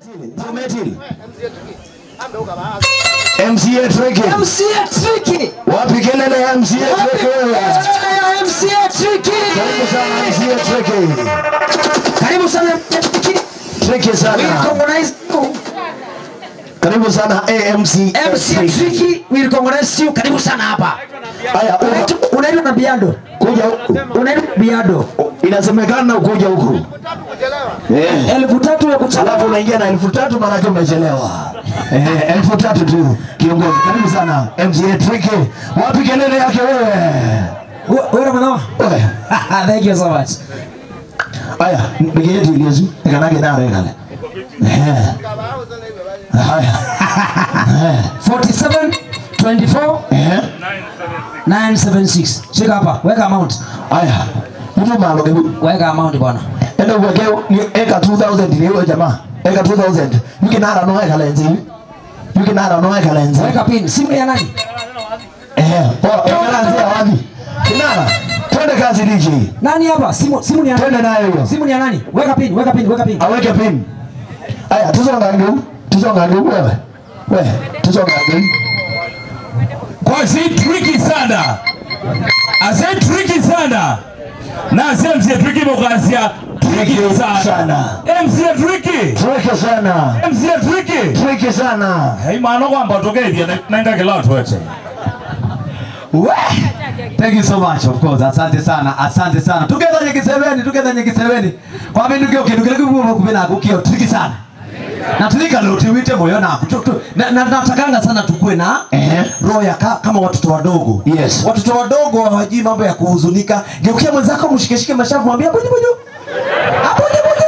Tumetili. MCA Tricky. MCA Tricky. Wapi kelele ya MCA Tricky wewe? Ya MCA Tricky. Karibu sana MCA Tricky. Karibu sana MCA Tricky. Tricky We sana. recognize you. Karibu sana AMC MCA Tricky, we recognize you. Karibu sana hapa. Haya, Unaitwa na Biado. kuja huku. Unaitwa Biado. Inasemekana ukuja huku. 3,000 ya kuchelewa. Alafu unaingia na 3,000 maana umechelewa. 3,000 tu kiongozi. Karibu sana MCA Tricky. Wapi kelele yake wewe? Wewe mwana. Wewe. Thank you so much. Haya, mpigie tu Yesu. Nikanage na regale. Haya. 47 24 976. Shika hapa, weka amount. Haya. Mtu malo hebu. Weka amount bwana. Enda uweke ni eka 2000 ni huyo jamaa. Eka 2000. Yuki nara no eka lenzi. Yuki nara no eka lenzi. Weka pin. Simu ya nani? Oh, eka lenzi ya wapi? Kinara. Twende kazi DJ. Nani hapa? Simu ni ya nani? Twende nayo hiyo. Simu ni ya nani? Weka pin, weka pin, weka pin. Aweke pin. Haya, tuzonga ngu. Tuzonga ngu wewe. Wewe, tuzonga ngu. Kwa si tricky sana. Ase tricky sana. Na se MC Tricky mokasia tricky sana. Sana. MC Tricky. Tricky sana. MC Tricky. Tricky sana. Hey mano kwamba tokethia nenda kila twete. We! Thank you so much, of course. Asante sana, asante sana. Together nyekiseveni, together nyekiseveni. Kwa bindu kio kindu kile kibuo kubena kukio tricky sana. Na tulika loti wite moyo na na natakanga sana tukue na roho ya kama watoto wadogo. Yes. Watoto wadogo hawajui mambo ya kuhuzunika. Geukia mwenzako mshikeshike mashavu mwambie bunyu bunyu. Abunyu bunyu.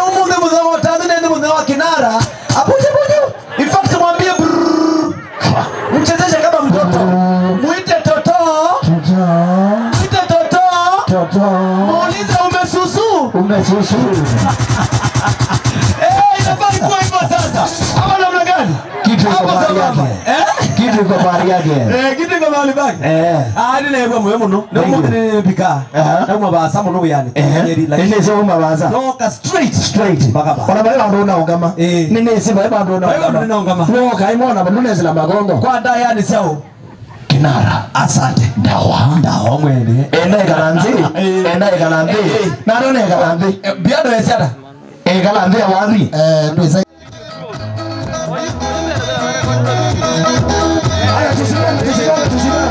Umudhe mudhe wa tatu nende mudhe wa kinara. Abunyu bunyu. In fact mwambie brrr. Mchezeshe kama mtoto. Muite toto. Toto. Muite toto. Toto. Muulize umesusu. Umesusu. Inafaa ikuwe hivyo sasa. Ama namna gani? Kitu iko Hapo mahali sambamba. yake. Kitu iko mahali yake. Kitu iko mahali pake. Ni naigua moyo muno. Thank you. Nĩ bika. Nauma basa muno yani. Nĩ sio mabaza. Toka straight. Straight. Mpaka ba. Ona bale bandu unaongama. Nini si bale bandu Bale bandu unaongama. Woka imona bandu nezila magongo. Kwa nda yani sao. Kinara. Asante. Ndawa. Ndawa mwene. Enda ikalanzi. Enda ikalanzi. Naro ne ikalanzi. Biado esiada. Ikalanzi ya wazi. Ndweza. Haya tusimame, tusimame, tusimame.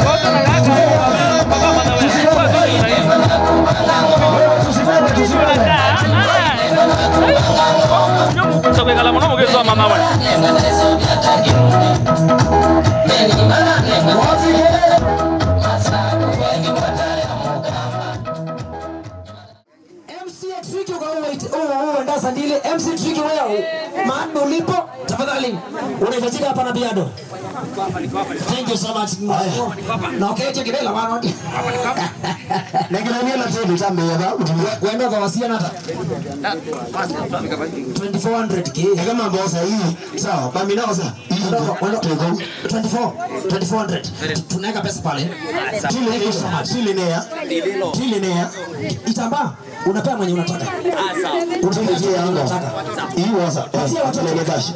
Tusimame, tusimame. MC Tricky kwa huo ndasa ndile MC Tricky wewe mahali ulipo tafadhali unahitajika hapa na Biado. Thank you so much. Na ukeje kibela wana. Negelania na tendo tambe ya Wenda kwa wasiana hata 2400 k. Kama mbosa hii sawa bamina osa. 24 2400 tunaweka pesa pale. Thank you so much. Tilinea. Tilinea. Itambaa unapea mwenye unataka. Utilijia yango. Hii wasa. Patia watoto. Lege cash.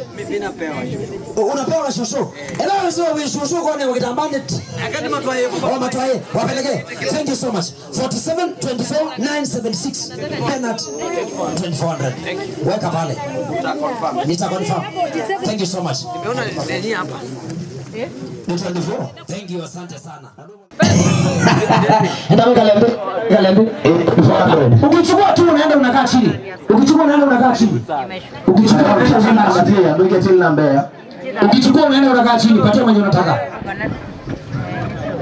Unapewa shosho. Elewa sio shosho kwa ni kitambaa net. Oh matwaye wapeleke. Thank you so much. 47 24 976 Bernard 2400. Weka pale. Nita confirm. Thank you so much. Ni 24. Thank you, asante sana. Enda weka lembe, weka lembe. 400. Ukichukua tu unaenda unakaa chini. Ukichukua unaenda unakaa chini. Ukichukua unaenda unakaa chini. Nduke chini na mbea. Ukichukua unaenda unakaa chini, patia mwenye unataka.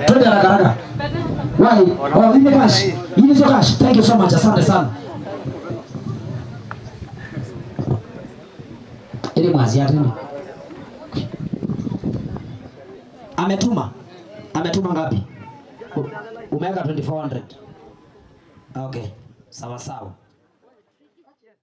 Twende haraka haraka. Why? Oh, ile cash. Ile sio cash. Thank you so much. Asante sana. Ile mwazi ya nini? Ametuma. Ametuma ngapi? Umeweka 2400. Okay. Sawa sawa.